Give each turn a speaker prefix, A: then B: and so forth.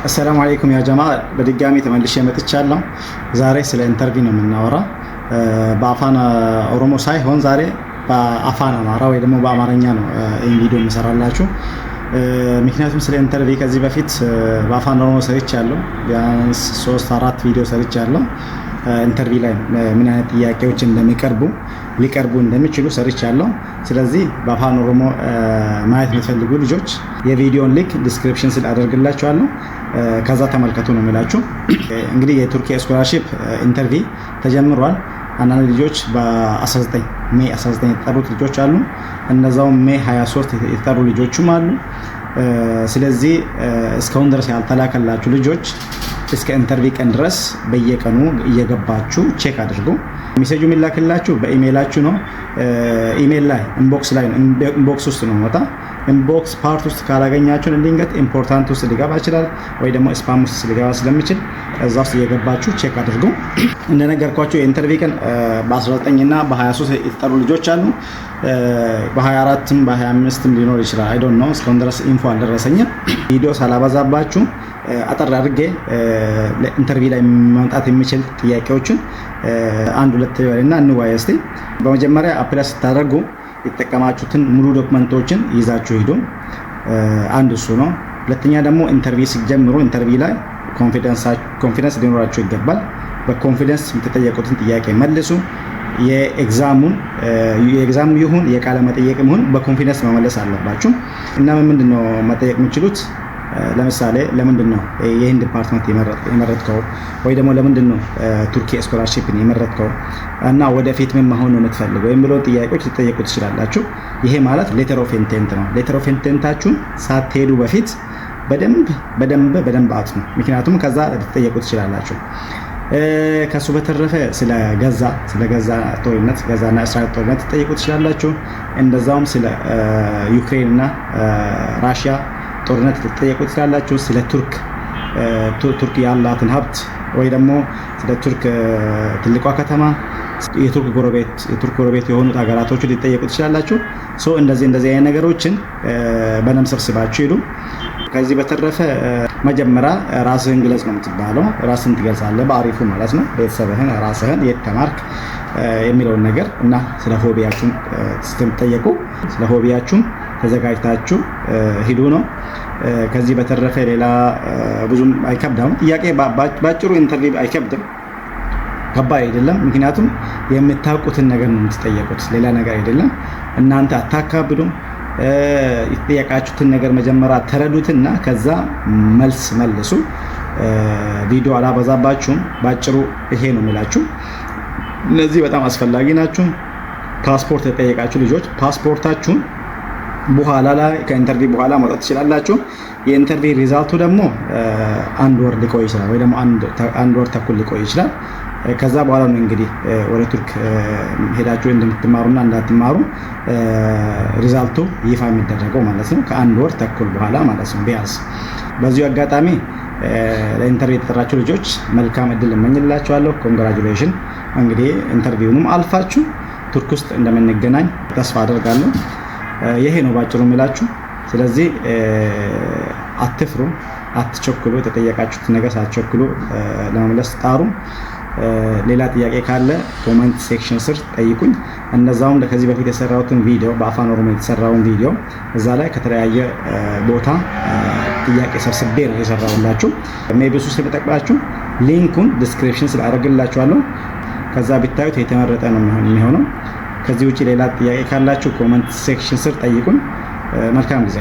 A: አሰላሙ አለይኩም ያ ጀማ፣ በድጋሚ ተመልሼ መጥቻለሁ። ዛሬ ስለ interview ነው የምናወራ። በአፋን ኦሮሞ ሳይሆን ዛሬ በአፋን አማራ ወይ ደግሞ በአማርኛ ነው ይህን ቪዲዮ የምሰራላችሁ። ምክንያቱም ስለ interview ከዚህ በፊት በአፋን ኦሮሞ ሰርቻለሁ። ቢያንስ ሶስት አራት ቪዲዮ ሰርቻለሁ። Interview ላይ ምን አይነት ጥያቄዎች እንደሚቀርቡ፣ ሊቀርቡ እንደሚችሉ ሰርቻለሁ። ስለዚህ በአፋን ኦሮሞ ማየት የምትፈልጉ ልጆች የቪዲዮን link description ስር አደርግላችኋለሁ። ከዛ ተመልከቱ ነው የሚላችሁ። እንግዲህ የቱርኪ scholarship interview ተጀምሯል። አንዳንድ ልጆች በ19 May 19 የተጠሩት ልጆች አሉ። እነዛውም May 23 የተጠሩ ልጆችም አሉ። ስለዚህ እስካሁን ድረስ ያልተላከላችሁ ልጆች እስከ interview ቀን ድረስ በየቀኑ እየገባችሁ check አድርጉ። Message ኡ የሚላክላችሁ በኢሜይላችሁ ነው። ኢሜይል ላይ inbox ላይ ነው፣ inbox ውስጥ ነው የሚመጣ። Inbox part ውስጥ ካላገኛችሁ ድንገት important ውስጥ ሊገባ ይችላል፣ ወይ ደግሞ spam ውስጥ ሊገባ ስለሚችል እዛ ውስጥ እየገባችሁ check አድርጉ። እንደነገርኳችሁ የ interview ቀን በ19 እና በ23 የተጠሩ ልጆች አሉ። በ24ም በ25ም ሊኖር ይችላል። I don't know፣ እስካሁን ድረስ info አልደረሰኝም። ቪዲዮ ሳላበዛባችሁ አጠር አድርጌ interview ላይ መምጣት የሚችል ጥያቄዎችን አንድ ሁለት እና እንወያይ እስቲ። በመጀመሪያ apply ስታደርጉ የተጠቀማችሁትን ሙሉ document ኦችን ይዛችሁ ሂዱ። አንድ እሱ ነው። ሁለተኛ ደግሞ interview ሲጀምሩ interview ላይ confidence ሊኖራችሁ ይገባል። በ confidence የምትጠየቁትን ጥያቄ መልሱ። የ exam ኡን የ exam ይሁን የቃለ መጠየቅም ይሁን በ confidence መመለስ አለባችሁ። እና ምንድን ነው መጠየቅ የምችሉት? ለምሳሌ ለምንድን ነው ይህን department የመረጥከው? ወይ ደግሞ ለምንድን ነው ቱርኪ scholarship ን የመረጥከው? እና ወደፊት ምን መሆን ነው የምትፈልገው የሚለውን ጥያቄዎች ልትጠየቁ ትችላላችሁ። ይሄ ማለት letter of intent ነው። Letter of intent ኣችሁን ሳትሄዱ በፊት በደንብ በደንብ በደንብ አጥኑ። ምክንያቱም ከዛ ልትጠየቁ ትችላላችሁ። ከሱ በተረፈ ስለ ጋዛ ጦርነት፣ ጋዛና እስራኤል ጦርነት ትጠየቁ ትችላላችሁ። እንደዛውም ስለ ዩክሬን እና ራሽያ ጦርነት ልትጠየቁ ትችላላችሁ። ስለ ቱርክ፣ ቱርክ ያላትን ሀብት ወይ ደግሞ ስለ ቱርክ ትልቋ ከተማ፣ የቱርክ ጎረቤት የሆኑት ሀገራቶች ሊጠየቁ ትችላላችሁ። So እንደዚህ እንደዚህ አይነት ነገሮችን በደንብ ሰብስባችሁ ሂዱ። ከዚህ በተረፈ መጀመሪያ ራስህን ግለጽ ነው የምትባለው። ራስህን ትገልጻለህ በአሪፉ ማለት ነው። ቤተሰብህን፣ ራስህን፣ የት ተማርክ የሚለውን ነገር እና ስለ hobby ያችሁም ስትጠየቁ ስለ hobby ያችሁም ተዘጋጅታችሁ ሂዱ ነው። ከዚህ በተረፈ ሌላ ብዙም አይከብድም። ጥያቄ ባጭሩ interview አይከብድም፣ ከባድ አይደለም። ምክንያቱም የምታውቁትን ነገር ነው የምትጠየቁት፣ ሌላ ነገር አይደለም። እናንተ አታካብዱም። የተጠየቃችሁትን ነገር መጀመሪያ ተረዱትና ከዛ መልስ መልሱ። ቪዲዮ አላበዛባችሁም። ባጭሩ ይሄ ነው የምላችሁ። እነዚህ በጣም አስፈላጊ ናቸው። ፓስፖርት የጠየቃችሁ ልጆች ፓስፖርታችሁን በኋላ ላይ ከ interview በኋላ ማውጣት ትችላላችሁ። የ interview result ኡ ደግሞ አንድ ወር ሊቆይ ይችላል፣ ወይ ደግሞ አንድ ወር ተኩል ሊቆይ ይችላል። ከዛ በኋላ ነው እንግዲህ ወደ ቱርክ ሄዳችሁ እንደምትማሩና እንዳትማሩ result ኡ ይፋ የሚደረገው ማለት ነው። ከአንድ ወር ተኩል በኋላ ማለት ነው ቢያንስ። በዚሁ አጋጣሚ ለ interview የተጠራችሁ ልጆች መልካም እድል እመኝላችኋለሁ። Congratulation። እንግዲህ interview ውንም አልፋችሁ ቱርክ ውስጥ እንደምንገናኝ ተስፋ አደርጋለሁ። ይሄ ነው ባጭሩ የምላችሁ። ስለዚህ አትፍሩ፣ አትቸኩሉ። የተጠየቃችሁት ነገር ሳትቸኩሉ ለመመለስ ጣሩ። ሌላ ጥያቄ ካለ comment section ስር ጠይቁኝ። እነዛውም ከዚህ በፊት የሰራሁትን ቪዲዮ፣ በአፋን ኦሮሞ የተሰራውን ቪዲዮ እዛ ላይ ከተለያየ ቦታ ጥያቄ ሰብስቤ ነው የሰራሁላችሁ። Maybe እሱ ስለሚጠቅማችሁ link ኡን description ስር አደርግላችኋለሁ። ከዛ ብታዩት የተመረጠ ነው የሚሆነው። ከዚህ ውጭ ሌላ ጥያቄ ካላችሁ comment section ስር ጠይቁኝ። መልካም ጊዜ።